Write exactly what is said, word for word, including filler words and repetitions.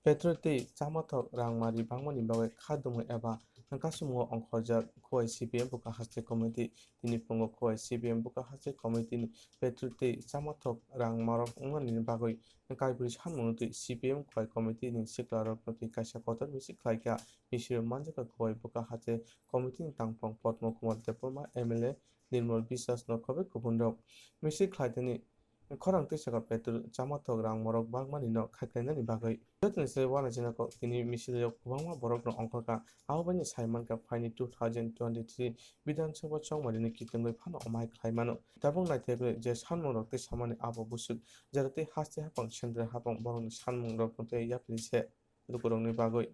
petrol tei chamathok rangmari bangmani bagwi kha dumwi eba kasumung ongkhorjak Khowai C P M Buka Haste Committee. Tini phungo Khowai C P M Buka Haste Committee ni petrol tei chamathok rangmarok wngmani bagwi kaibwi sanmung twi C P M Khowai Committee ni siklarok twi kaisa kotor misil khlaikha. Misil manjakha Khowai Buka Haste Committee ni tangphung Padma Kumar Debbarma, M L A Nirmal Biswas no khobwi kubun rok. Misil khlaitani khorang twi saka petrol chamathok rang morok bagmani no khaiklainani bagwi. Jotoni se uanajina kok tini misil o kwbangma borok no ongkhorkha. Abo bai no sai mankha phaini two thousand twenty-three Bidhan Sabha chongmani ni kitongwi phano omai khlai mano. Tabuk naithegwi je sanmung rok tei samani abo busuk jera tei haste hapang sendra hapang borok ni sanmung rok no tei yapri se lukurokni bagwi.